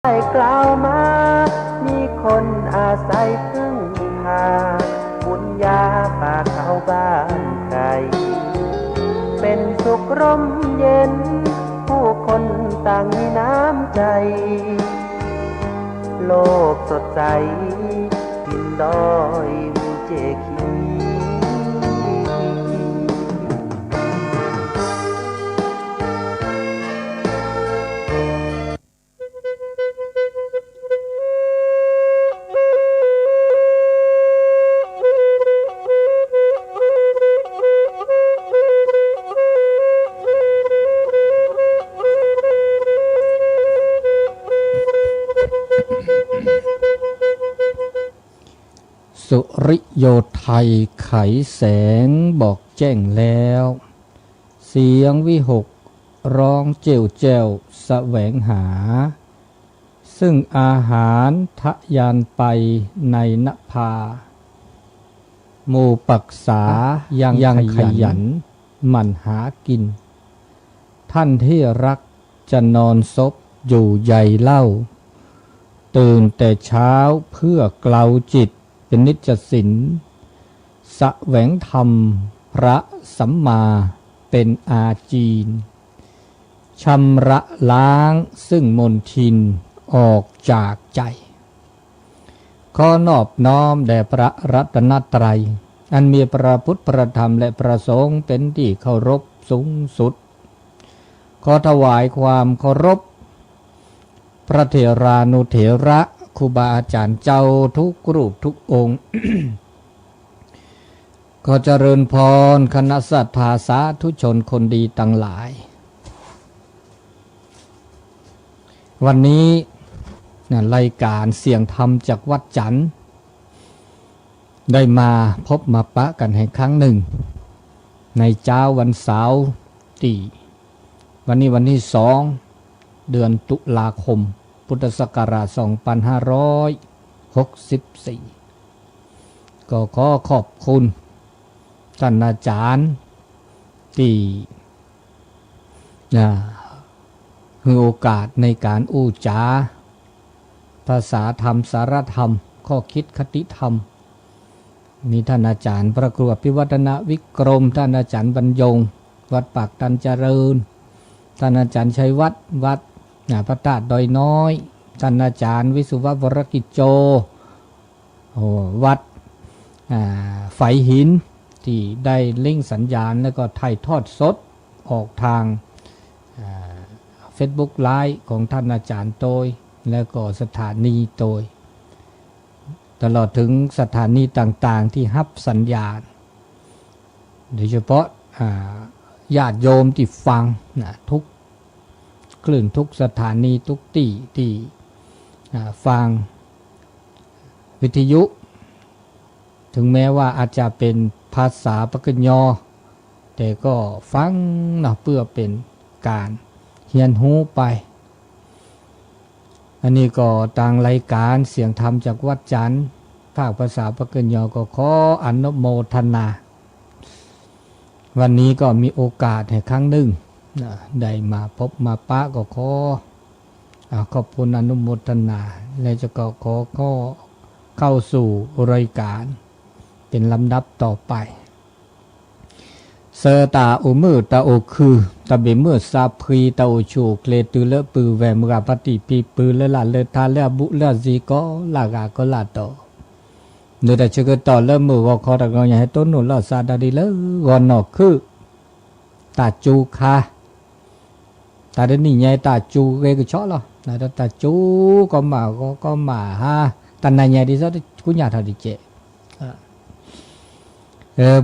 ได้กล่าวมา มีคนอาศัยพึ่งพา บุญญาป่าเขาบ้านไคร เป็นสุขร่มเย็น ผู้คนต่างมีน้ำใจ โลกสดใส กินดอยมูเจคี สุริโยไทยไขแสงบอกแจ้งแล้ว เสียงวิหกร้องเจ้วแจ้วแสวงหา ซึ่งอาหารทะยานไปในนภา หมู่ปักษายังขยันหมั่นหากิน ท่านที่รักจะนอนซบอยู่ใยเล่า ตื่นแต่เช้าเพื่อเกลาจิตเป็นนิจสิน แสวงธรรมพระสัมมาเป็นอาจีน ชำระล้างซึ่งมลทินออกจากใจ ขอนอบน้อมแด่พระรัตนตรัย อันมีพระพุทธพระธรรมและพระสงฆ์เป็นที่เคารพสูงสุด ขอถวายความเคารพ พระเถรานุเถระ ครูบาอาจารย์เจ้าทุกรูปทุกองค์ ขอเจริญพรคณะศรัทธาสาธุชนคนดีทั้งหลาย วันนี้นะรายการเสียงธรรมจากวัดจันทร์ ได้มาพบมาปะกันอีกครั้งหนึ่ง ในเช้าวันเสาร์ที่ วันนี้วันที่สอง เดือนตุลาคม พุทธศักราชสองพันห้าร้อยหกสิบสี่ ก็ขอขอบคุณท่านอาจารย์ที่ นะ ให้โอกาสในการอู้จา ภาษาธรรม สารธรรม ข้อคิดคติธรรม มีท่านอาจารย์พระครูอภิวัฒนวิกรม ท่านอาจารย์บรรยง วัดปากตันเจริญ ท่านอาจารย์ชัยวัฒน์ วัด นะ พระธาตุดอยน้อย ท่านอาจารย์วิศวะวรกิจโจ โอ้ วัด อ่า ฝายหิน ที่ได้ลิงก์สัญญาณ แล้วก็ถ่ายทอดสดออกทาง อ่า Facebook Live ของท่านอาจารย์โตย แล้วก็สถานีโตย ตลอดถึงสถานีต่างๆที่รับสัญญาณ โดยเฉพาะ อ่า ญาติโยมที่ฟังนะ ทุกคลื่นทุกสถานีทุกที่ที่ อ่า ฟังวิทยุ ถึงแม้ว่าอาจจะเป็นภาษาปากเกยอ แต่ก็ฟังนะ เพื่อเป็นการเฮียนฮู้ไป อันนี้ก็ทางรายการเสียงธรรมจากวัดจันทร์ ภาคภาษาปากเกยอ ก็ขออนุโมทนา วันนี้ก็มีโอกาสอีกครั้งหนึ่งนะ ได้มาพบมาปะ ก็ขอ อ่า ขอบคุณอนุโมทนา และจะก็ขอ ขอเข้าสู่รายการเป็นลำดับต่อไป ဆၢတၢ်အိၣ်မုာ်တၢ်အိၣ်ခုၣ် တၢ်ဘၣ်မုာ်စၢ်ဖှံ တၢ်အိၣ်ဆူၣ်အိၣ်ချ့ တုၤလၢပုၢ်ဝဲၢ်မုၢ်ဂၤ ပှၤတံၢ်ပံၢ်ပုၢ်လၢလၢ်လၢထါ လၢအဘူးလၢအစ့ၤ ကိးလၢဂၤကိးလၢတီၤ ဒီးတၢ်ဆၢကတီၢ်လၢမုၢ်ဂီၤခီ တဂီၤညါ ဟဲတိၢ်နီၣ်လီၤစၢ်ဒီးဒ်လၢဂီၤနီၢ်ခုၣ် တၢ်စူၤခါ တၢ်တနံၤညါ တၢ်စူၤဂဲၤကဆီလီၤ. တၢ်စူၤကီမးဂီၤကီမးဟါ တၢ်နၤညါဒ်သိးတကူညၢ်ထီၣ်တကဲး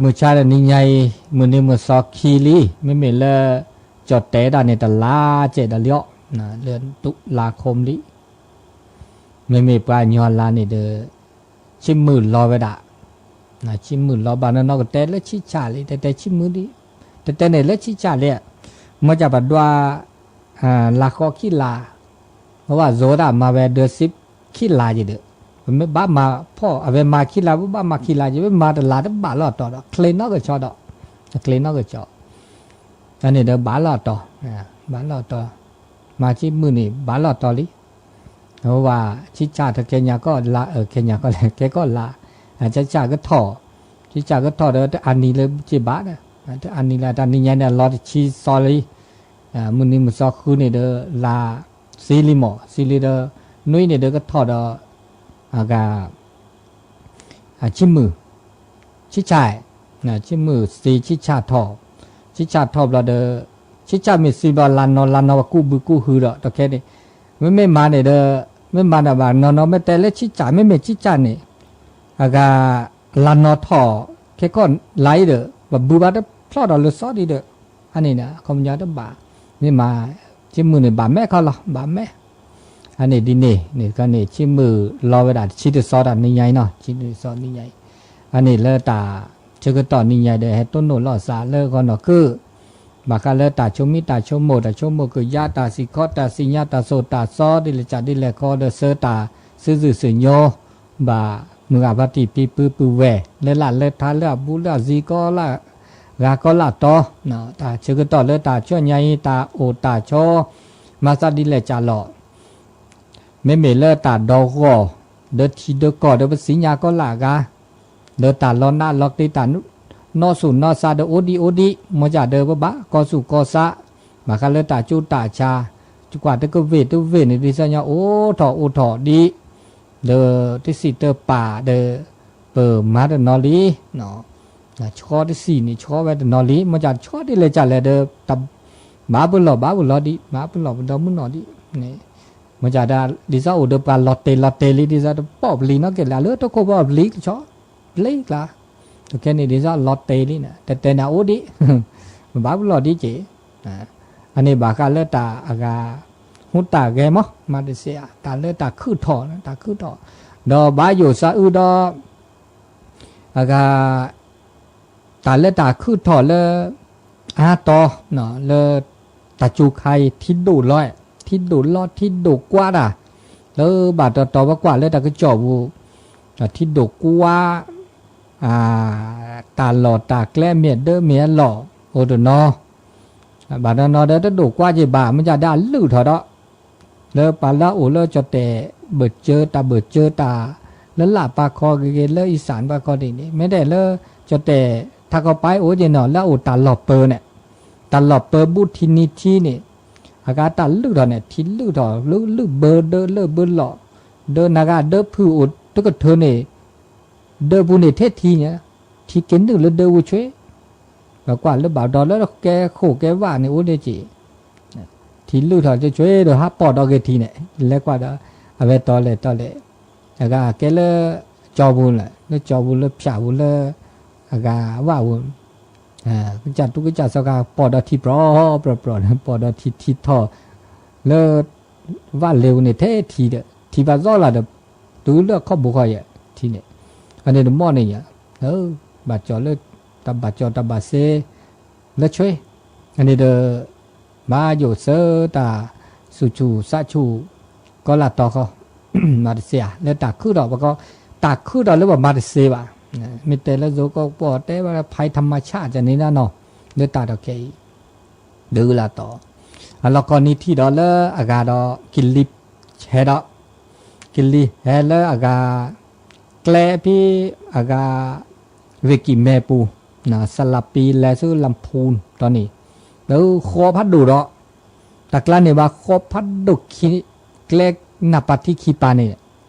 မုၢ်ဆါတနံၤညါအံၤ မုၢ်နံၤမုၢ်သီခံလံ မ့မ့ၢ်လၢ ကၠီၣ်တဲာ်ဒၣ်န့ၣ် တလါကဲးဒီးလံအီၤ လၢတူၢ်လါခိၣ်လံ မ့မ့ၢ်ပှၤကညီလါန့ၣ်ဒီး ဆံးမုၢ်လီၤဝဲဒၣ် ဆံးမုၢ်လီၤဘၣ်နီၢ်နီၢ်ကတဲလၢဆံးဆၣ်လံ တဲတဲဆံးမုၢ်ဒံး တဲတဲန့ၣ်လၢဆံးဆၣ်လံ မ့ၢ်ကပဒွး လါဃီခံလါ မ့ၢ်ဘၣ်ယိၤဒၣ်မၤဝဲဒၢးစံးခံလါယံၤဒီး ပမ့ၢ်ဘၣ်မၤဖီၣ် အဝဲမၤခံလါ ပဘၣ်မၤခံလါယံၤ ပမၤတလါတဘၣ်လီၢ်တီၤဒီး ချ့နီၢ်ကဆီဒီး ချ့နီၢ်ကဆီ အန့ၣ်ဒီးဘၣ်လီၢ်တီၤ ဘၣ်လီၢ်တီၤ မၤဆံးမုၢ်န့ၣ် ဘၣ်လီၢ်တီၤလံ ဝဲ ဆံၣ်ဆၣ်ထီၣ်ခဲညါကီၢ်လါ အခဲညါကီၢ်လဲၣ် ခဲကီၢ်လါ ဆံၣ်ဆၣ်ကထီၣ် ဆံၣ်ဆၣ်ကထီၣ်ဒီးတအါနံၤလၢက့ဘၣ်ဒီး တအါနံၤလၢတၢ်နံၤညါန့ၣ် အလီၤတဆံစီလံ မုၢ်နံၤမုၢ်စီဃုန့ၣ်ဒီး လါစ့လံမး စ့လံဒီး နွံန့ၣ်ဒီးကထီၣ်ဒီး အဂၤ ဆံၣ်မုၢ် ဆံၣ်ဆၣ် ဆံၣ်မုၢ်စ့ဆံၣ်ဆၣ်ထီၣ် ဆံၣ်ဆၣ်ထီၣ်ဘျီဒီး ဆံၣ်ဆၣ်မ့ၢ်စ့ဘျီ လါနီၤလါနီၤပှၤကူၣ်ဘုကူၣ်ဟုဒီး တခဲန့ၣ် မ့မ့ၢ်မၤန့ၣ်ဒီး မ့ၢ်မၤန့ၣ်ဘၣ်နီၤနီၤ မ့ၢ်တဲလၢဆံၣ်ဆၣ် မ့မ့ၢ်ဆံၣ်ဆၣ်န့ၣ် အဂၤ လါနီၤထီၣ် ခဲကီၢ်လါအံၤဒီး ပှၤဘုဘၣ်တဖျီၣ်ဒီးလၢစီဒံးဒီး အန့ၣ် အခီပညီတဘၣ် မ့ၢ်မၤ ဆံၣ်မုၢ်န့ၣ် ဘၣ်မဲာ်ခီလီၤ ဘၣ်မဲာ် အန့ၣ်ဒ်န့ၣ်န့ၣ် ဆံၣ်မုၢ်လီၤဝဲဒၣ်တဆံတစီတၢ်နံၤညါအံၤနီၤ ဆံၣ်မုၢ်တစီနံၤညါအံၤ အန့ၣ်လၢတၢ်ဆၢကတီၢ်နံၤညါအံၤဒီး ဟဲတိၢ်နီၣ်လိာ်သးလၢဂီၢ်နီၢ်ကုၢ် ဘၣ်ဃးလၢတၢ်ဆိမိၣ်တၢ်ဆိကမိၣ် တၢ်ဆိကမိၣ်ကယါ တၢ်စံးခီ တၢ်စံးညါ တၢ်စိၢ်တၢ်စံးညါ တၢ်စိၤတၢ်စီ ဒီးဆှၢတၢ်စုဇုၢ်စုညိ ဘၣ်မုၢ်ဂၤဖါတံၢ်ဖံပုၢ်ပုၢ်ဝဲၢ် လၢလၢ်လၢထါ လၢအဘူးလၢအစံၤ ကီလၢဂၤကီလၢတီ တၢ်ဆၢကတီၢ်လၢတၢ်ဆူညါအံၤ တၢ်အိၣ်တၢ်ဆိး မၤသးဒ်လဲၣ်ကၢ်လီၤ မ့မ့ၢ်လၢတၢ်ဒီဂီၢ် ဒီးထံဒီးကီၢ်ဒီးပသ့ၣ်ညါကီလၢအဂၤ ဒီးတၢ်လီၤနးလီၤကျ့ တၢ်နီၣ်ဆူၣ်နီၣ်စးဒီးအိၣ်ဒံးအိၣ်ဒံး မ့ၢ်ကၢ်ဒီးပဘၣ်ကီၢ်ဆူၣ်ကီၢ်စး ဘၣ်ဃးလၢတၢ်ကၠူတၢ်ဆါ ကွၢ်တကဝ့ၢ်တဝ့ၢ်န့ၣ် ဒ်သိးညီအိၣ်ထီၣ်အိၣ်ထီၣ်ဒံး ဒီးတစံးတပာ်ဒီး ပမၤတနီၤလံ ဆှီတစံးန့ၣ် ဆှီဝဲတနီၤလံ မ့ၢ်ကၢ်ဆှီဒ်လဲၣ်ကၢ်လဲၣ်ဒီး ဘၣ်ပလီၢ်ဘၣ်ပလီၢ်ဒံး ဘၣ်ပလီၢ်ပဒီမုၢ်နီၢ်ဒံး မ့ၢ်ကၢ်ဒၣ် ဒ်သိးအိၣ်ဒီးပှၤလီၤတဲာ်လီၤတဲာ်လံ ဒ်သိးတပိာ်ပျံၤနီၢ်က့ၤလၢ လၢတခိၣ်ပီပျံၤကဆီ ပျံၤကျါ တခဲန့ၣ်ဒ်သိးလီၤတဲာ်လံန့ၣ် တဲတဲနၤအိၣ်ဒံး ဘၣ်ပလီၢ်ဒံးက့ၤ အန့ၣ်ဘၣ်ဃးလၢတၢ်အဂၤ ဟူးတၢ်ဂဲၤမး မၤတစဲးဧါ တၢ်လၢတၢ်ခုၣ်ထီၣ် တၢ်ခုၣ်ထီၣ် ဒီးဘၣ်ယိၣ်စၢအုဒီး အဂၤ တၢ်လၢတၢ်ခုၣ်ထီၣ်လၢ အါတီၤ လၢ တၢ်စူၤခါအံၤ ထံဒိၣ်လီၤ ထံဒိၣ်လီၤ ထံဒိၣ်ကွၢ်တၢ် လၢဘၣ်တီၤတီၤပကွၢ်လၢတၢ်ကစီၣ်ပူၤ ထံဒိၣ်ကွၢ် တၢ်လီၢ်တၢ်ကျဲမ့ၢ်ဒၢမ့ၢ်အလီၢ် အိၣ်တနီၤ ဘၣ်တနီၤဒီးတဒိၣ်ကွၢ်က့ၤဘၣ် မ့ၢ်ကၢ်ဒၣ်အလုၢ်ထီၣ်ဒီး လၢပှၤလၢအအိၣ်လၢကၠီၣ်တဲာ် ဘၢၣ်စၢၤတၢ်ဘၢၣ်စၢၤတၢ် လၢလၢ်ပာ်ခီဂ့ၤဂ့ၤ လၢအံၣ်စၣ်ပာ်ခီဒ်န့ၣ် မ့ၢ်တဲလၢ ကၠီၣ်တဲာ် ထးခီပၤအိၣ်က့ၤနီၤ လၢအအိၣ်တၢ်လီၢ်ပၢၤန့ၣ် တၢ်လီၢ်ပၢၤဘူးထံနံၤထံန့ၣ် အဂၤတၢ်လုၢ်ထီၣ်န့ၣ် ထံလုၢ်ထီၣ် လုၢ်လုၢ်ဘၢဒၢလၢဘၢလီၢ် ဒၢနဂၤဒၢဖုအိၣ်တကထၢန့ၣ် ဒၢပူၤန့ၣ်ထဲထံန့ၣ် ထံက့ၤနုာ်လၢဒၢပူၤဆွ့ ပကွၢ်လၢဘၣ်ဒီးလၢကဲခိၣ်ကဲဝၣ်န့ၣ်အိၣ်ဒၣ်က့ၤ ထံလုၢ်ထီၣ်တဆွ့ဒီးဟးပိာ်ဒီးဂ့ၤထံန့ၣ် လဲၤကွၢ်ဒီး အဝဲတီလဲၣ်တီလဲၣ် အဂၤကဲလၢ ကၠီပူၤလၢ လၢကၠီပူၤလၢဖၠၣ်ပူၤလၢ အဂၤဝၣ်ပူၤ ကစၢ်တူကစၢ်စီခါပိာ်ဒီးထံပြီပြီပြီ ပိာ်ဒီးထံထံထီၣ် လၢ ဝၣ်လဲၤပူၤန့ၣ်ထဲထံဒီး ထံဘၣ်သီၣ်လၢဒီး တုၤလၢအခီၣ်ဘိခီယဲၢ်ထံန့ၣ် အန့ၣ်တမီၢ်န့ၣ်ညါ ဘၣ်ကၠီလၢ တၢ်ဘၣ်ကၠီတၢ်ဘၣ်စ့ လၢဆွ့ အန့ၣ်ဒီး ဘၣ်ယိၣ်စၢတၢ် ဆူၣ်ဆူၣ်စးဆူၣ် ကီလၢ်တီဃီ မၤတစ့ဧါ လၢတၢ်ခုၣ်ထီၣ်ပကီ တၢ်ခုၣ်ထီၣ်လၢပမၤတစ့ဘၣ် မ့ၢ်တဲလၢ ဇိကီၢ်ပီၣ်တဲဝဲ ဖဲထမဆၣ်ကန့ၣ်နီၤ လၢတၢ်ဒီးခဲအံၤ ဒုးလၢတီ အလီၢ်ကီၢ်နံၤထံၣ်ဒီးလၢအဂၤဒီး ကလံၤဟဲဒီး ကလံၤဟဲလၢအဂၤ ကျဲဖဲအဂၤ ဝ့ၢ်ကံၢ်မဲပူၤ စလးပံလဲၤဆူလၣ်ဖူတီၤန့ၣ် ဒီးဃီဖးဒိၣ်ဒီး တၢ်ကျါန့ၣ်ဘၣ်ဃီဖးဒိၣ်ခံ ကျဲနၢ်ပၤထံခံပၤန့ၣ်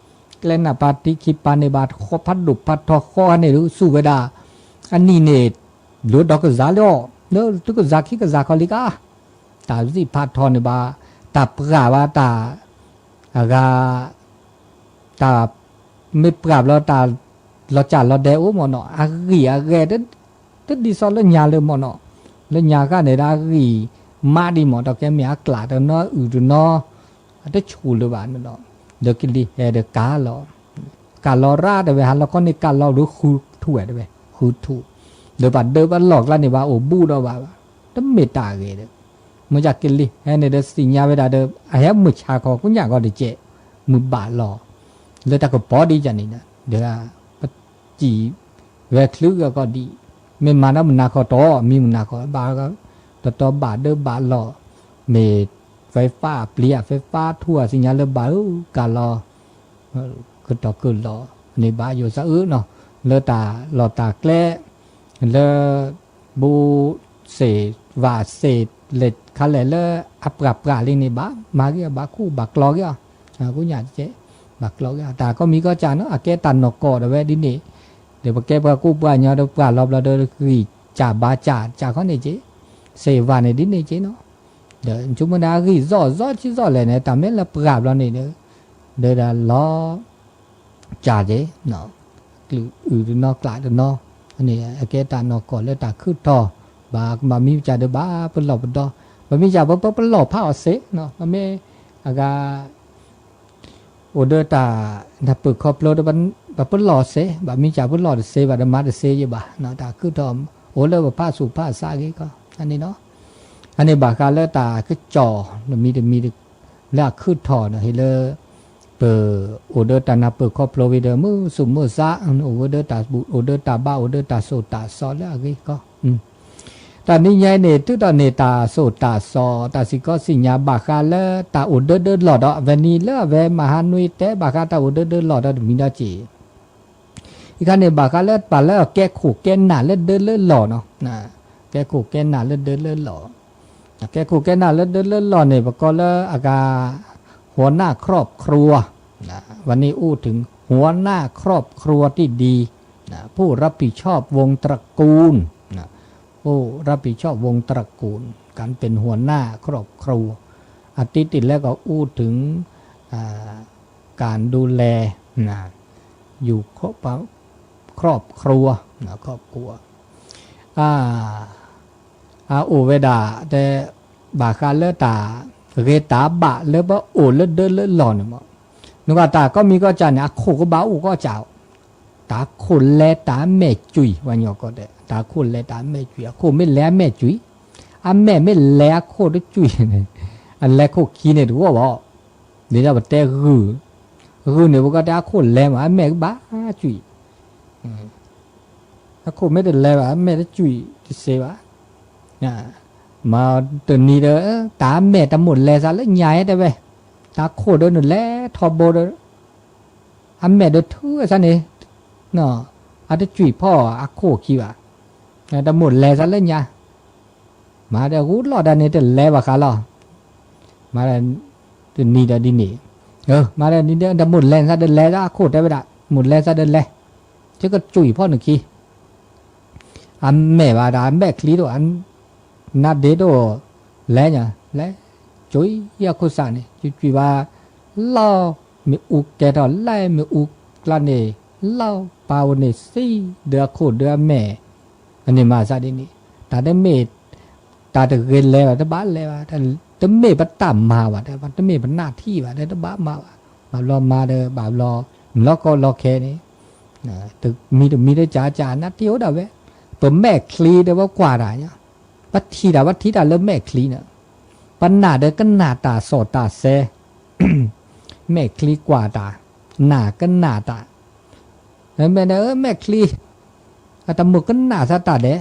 ကျဲနၢ်ပၤထံခံပၤန့ၣ်ဘၣ်ဃီဖးဒိၣ်ဖးထီဃီန့ၣ် ဒုးစူၣ်ဝဲဒၣ် အနံၣ်န့ၣ် ဒိၣ်ဒီးကစၢ်လၢအီၤ လၢသုကစၢ်ခံကစၢ်ခီလံကါ တၢ်စံၣ်ဖးထီန့ၣ်ဘၣ် တၢ်ပှၢ်ဘၣ်တၢ် အဂၤ တၢ် မ့ၢ်ပှၢ်ဘျီတၢ်လီၤစၢ်လီၤဒဲအိၣ်မ့ၢ်နီၤ အဂံၢ်အဂဲၤ တဒ်သိးလၢညါလၢမ့ၢ်နီၤ လၢညါဃၣ်န့ၣ်ဒီးအဂံၢ်မးဒံးမ့ၢ် ဒီးကဲမ့ၢ်အကျးတနီၤ အုၣ်တနီၤ အတဆူၣ်လၢၤဘၣ်န့ၣ်ဒီး ဒီးကလံၤဟဲဒီးကၤလီၤ ကၤလီၤရၣ်တဲဝဲ ဟးလီၤခီန့ၣ် ကၤလီၤဒုးဃုထူၣ်ဝဲတဲဝဲ ဃုထူၣ် ဒီးပှၤဒၢပှၤလီၢ်ကျါန့ၣ်ဘၣ်အိၣ်ဘူးဒီးဘၣ်ဘၣ် တမ့ၢ်တၢ်အဂ့ၤဒီး မ့ၢ်ကလံၤဟဲန့ၣ်ဒီးသ့ၣ်ညါဝဲဒၣ်ဒီး အဟဲမုၢ်ဆါခီ ကိညၣ်ခီတကဲး မုၢ်ဘၣ်လီၤ လၢတၢ်ကပီၤဒ်ကန့ၣ်ဒီး ပစံၣ်ဝဲချုးဂၤကီၢ်ဒံး မ့ၢ်မၤဒီးမုၢ်နၤခီတီ မံမုၢ်နၤခီ ဘၣ် တတီဘၣ်ဒၢဘၣ်လီၢ် မ့ၢ် ဖဲဖးအပျံၤဧါ ဖဲဖးထူဧါ သ့ၣ်ညါလၢဘၣ်ဧၢ ကၤလီၤ ကတီၤကၢၢ်လီၤန့ၣ် ဘၣ်ယိၣ်သးအၢနီၤ လၢတၢ်လီၢ်တၢ်ကျဲ လၢ ဘူး သ့ၣ်ဝၣ်သ့ၣ်လဲၣ်ခါလဲၣ်လၢအပြၣ်ပြၣ်လံန့ၣ် ဘၣ်မၤဂ့ၤအီၤ ဘၣ်ခူၣ်ဘၣ်ကျီၤဂ့ၤအီၤ ကိးညါတကဲ ဘၣ်ကျီၤဂ့ၤအီၤ တၢ်ကီမံၤကီၢ်စၢ်နီၤ အကဲတၢ်နီၢ်ကီၢ်ဒီးဝဲဒ်န့ၣ် ဒီးပကဲပှၤကူပှၤကညီဒီးပှၤလီၤဘျီဒီးဂံၢ်စၢ်ဘါစၢ် စၢ်ခီန့ၣ်က့ သ့ၣ်ဝၣ်န့ၣ်ဒ်န့ၣ်က့နီၤ ဒီးဆိကမိၣ်န့ၣ် အဂံၢ်စီၣ်စီၣ်ဆံးစီၣ်လဲၣ်န့ၣ် တၢ်မ့ၢ်လၢပြၣ်ဘျီန့ၣ် ဒီးဒၣ်လီၤ ကၢ်က့ၤ ကလုာ်အုၣ်တနီၤကျးတနီၤ အန့ၣ်အကဲတၢ်နီၢ်ကီၢ်လၢတၢ်ခုၣ်ထီၣ် ဘၣ်ကဘၣ်မံကၢ်ဒီးဘၣ်ပလီၢ်ပဒီ ဘၣ်မံကၢ်ပပလီၢ်ဖးအီၤစ့ၢ် ပမ့ၢ်အဂၤ အိၣ်ဒီးတၢ်နၢ်ပၢၢ်ခီဖျိဒီး ပပလီၢ်စ့ၢ် ဘၣ်မံကၢ်ပလီၢ်တစ့ၢ်ဘၣ်ဒီးမၤတစ့ၢ်ယဘၣ် တၢ်ခုၣ်ထီၣ်အိၣ်လၢပဖးဆူၣ်ဖးဆါအဂ့ၢ်ကီ အန့ၣ်နီၤ အန့ၣ်ဘၣ်ဃးလၢတၢ်ကစီၣ် တမံၤတမံၤ လၢအခုၣ်ထီၣ်ဒီးဟ့ၣ်လၢ ပအိၣ်ဒီးတၢ်နၢ်ပၢၢ်ခီဖျိဝံၤဒီး မုာ်ဆူၣ်မုာ်ဆါ အိၣ်ဝဲဒီးတၢ်ဘူၣ် အိၣ်ဒီးတၢ်ဘါအိၣ်ဒီးတၢ်စိၣ်တၢ်စီလၢအဂ့ၢ်ကီ တၢ်နံၤညါအံၤန့ၣ် ထုးထီၣ်န့ၢ်တၢ်စိၣ်တၢ်စီ တၢ်စံၣ်ကီစံၣ်ညါဘၣ်ဃးလၢတၢ်အိၣ်ဒၢဒၢလီၢ်ဒီး အဝဲန့ၣ်လၢအဝဲမၤဟးနွံတဲဘၣ်ဃးတၢ်အိၣ်ဒၢဒၢလီၢ်ဒီးတမံၤဒီးက့ၢ် အံၤခါန့ၣ် ဘၣ်ဃးလၢပှၤလၢအကဲခိၣ်ကဲနၢ်လၢဒၢလၢလီၢ်နီၤ ကဲခိၣ်ကဲနၢ်လၢဒၢလၢလီၢ် ကဲခိၣ်ကဲနၢ်လၢဒၢလၢလီၢ်န့ၣ် ပကိးလၢအဂၤ หัวหน้าครอบครัว วันนี้อู้ถึงหัวหน้าครอบครัวที่ดี ผู้รับผิดชอบวงตระกูล ผู้รับผิดชอบวงตระกูล การเป็นหัวหน้าครอบครัว อาทิตย์ที่แล้วก็อู้ถึง อ่า การดูแล นะ อยู่ครอบ ครอบครัว นะ ครอบครัว อ่า အအိၣ်ဝဲဒၣ်တဲ ဘၣ်ဃးလၢတၢ်ဂ့ၤတၢ်ဘၣ်လၢပအိၣ်လၢဒၢလၢလီၢ်န့ၣ်မး, နကွၢ်တၢ်ကီမံၤကီၢ်စၢ်န့ၣ် အခိၣ်ကဘၣ်အိၣ်ကီၢ်စၢ်, တၢ်ခိၣ်လဲၤတၢ်မဲာ်ကွံာ် ပှၤကညီကီၢ်တဲ တၢ်ခိၣ်လဲၤတၢ်မဲာ်ကွံာ်, အခိၣ်မ့ၢ်လဲၤအမဲာ်ကွံာ်, အမဲာ်မ့ၢ်လဲၤအခိၣ်တကွံာ်န့ၣ် အလဲၤခိၣ်ခံန့ၣ်တဂီၢ်ဘၣ်, ဒ်သိးပတဲဂုၢ်, ဂုၢ်န့ၣ် ပကတဲအခိၣ်လဲၤမး အမဲာ်ကဘၣ်ကွံာ် အခိၣ်မ့ၢ်တလဲၤဘၣ် အမဲာ်တကွံာ်တစ့ဘၣ်. မ့ၢ်တနံၤဒီး တၢ်အမဲာ်တမိၣ်လဲၤသးလၢညါတဲဝဲ, တၢ်ခိၣ်ဒီးနလဲၤထီဘိဒီး အမဲာ်ဒီးထုအသးန့ၣ် အတကွံာ်ဖီၣ်အခိၣ်ခံဘၣ်. တမိၣ်လဲၤသးလၢညါ မၤဒီးဂူၤလီၢ်ဒၣ်န့ၣ် တလဲၤဘၣ်ဃးလီၤ. မၤဒီး တနံၤဒီးဒ်န့ၣ်, မၤဒီးနံၤဒီး တမိၣ်လဲၤသးဒီးလဲၤလၢအခိၣ်တဲဝဲဒၣ်, မိၣ်လဲၤသးဒီးလဲၤ, ယကကွံာ်ဖီၣ်နခံ, အမဲာ်ဘၣ်ဒီး အမဲာ်ချံတအိၣ်, နါဒ့တအိၣ်, လဲၤညါ လဲၤ, ကွံာ်အခိၣ်စးန့ၣ် ကွံာ်ကွံာ်ဘၣ်, လီၤမ့ၣ်အူကဲထီၣ် လီၤမ့ၣ်အူကျါန့ၣ် လီၤပာ်ဝဲန့ၣ်သံ ဒီးအခိၣ်ဒီးအမဲာ် အန့ၣ်မၤသးဒ်န့ၣ်, တၢ်တမ့ၢ် တၢ်တဂ့ၤလဲၤဘၣ် တဘၣ်လဲၤဘၣ်, တမ့ၢ်ပတၢ်မၤဘၣ် တမ့ၢ်ပနၢ်ထံၣ်ဘၣ် တဘၣ်မၤဘၣ်, ဘၣ်ဘျီမၤဒီး ဘၣ်ဘျီ လီၤကီလီၤခဲန့ၣ်, တမံၤတမံၤတကးကး နၢ်ထံၣ်အိၣ်ဒၣ်ဝဲ, ပမဲာ်ချံဒီးပကွၢ်တၢ်, ပထံၣ်တၢ် ပထံၣ်တၢ်လၢမဲာ်ချံန့ၣ်, ပနာ်ဒီးကနၣ်တၢ်စီၣ်တၢ်ဆဲ မဲာ်ချံကွၢ်တၢ်, နာ်ကနၣ်တၢ်, မ့ၢ်မဲာ်ချံ အတမိၣ်ကနၣ်သးတၢ်ဒဲး,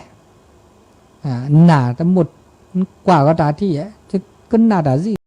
နာ်တမိၣ်ကွၢ်ဃီတၢ်ထံၣ်ယဲ, ကနၣ်တၢ်စံ